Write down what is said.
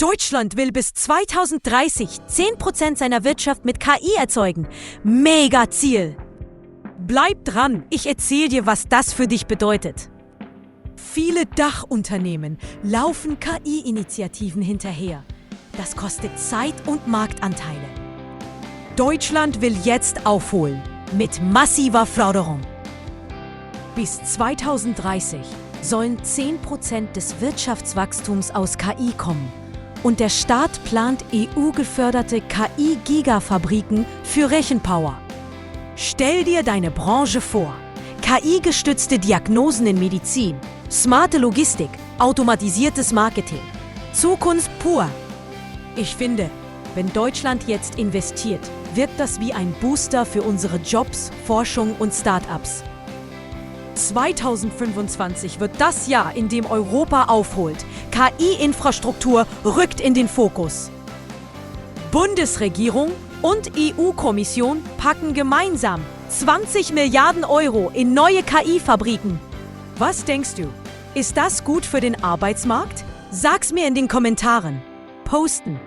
Deutschland will bis 2030 10% seiner Wirtschaft mit KI erzeugen. Mega Ziel! Bleib dran, ich erzähle dir, was das für dich bedeutet. Viele Dachunternehmen laufen KI-Initiativen hinterher. Das kostet Zeit und Marktanteile. Deutschland will jetzt aufholen, mit massiver Förderung. Bis 2030 sollen 10% des Wirtschaftswachstums aus KI kommen. Und der Staat plant EU-geförderte KI-Gigafabriken für Rechenpower. Stell dir deine Branche vor. KI-gestützte Diagnosen in Medizin, smarte Logistik, automatisiertes Marketing. Zukunft pur. Ich finde, wenn Deutschland jetzt investiert, wirkt das wie ein Booster für unsere Jobs, Forschung und Start-ups. 2025 wird das Jahr, in dem Europa aufholt. KI-Infrastruktur rückt in den Fokus. Bundesregierung und EU-Kommission packen gemeinsam 20 Milliarden Euro in neue KI-Fabriken. Was denkst du? Ist das gut für den Arbeitsmarkt? Sag's mir in den Kommentaren. Posten.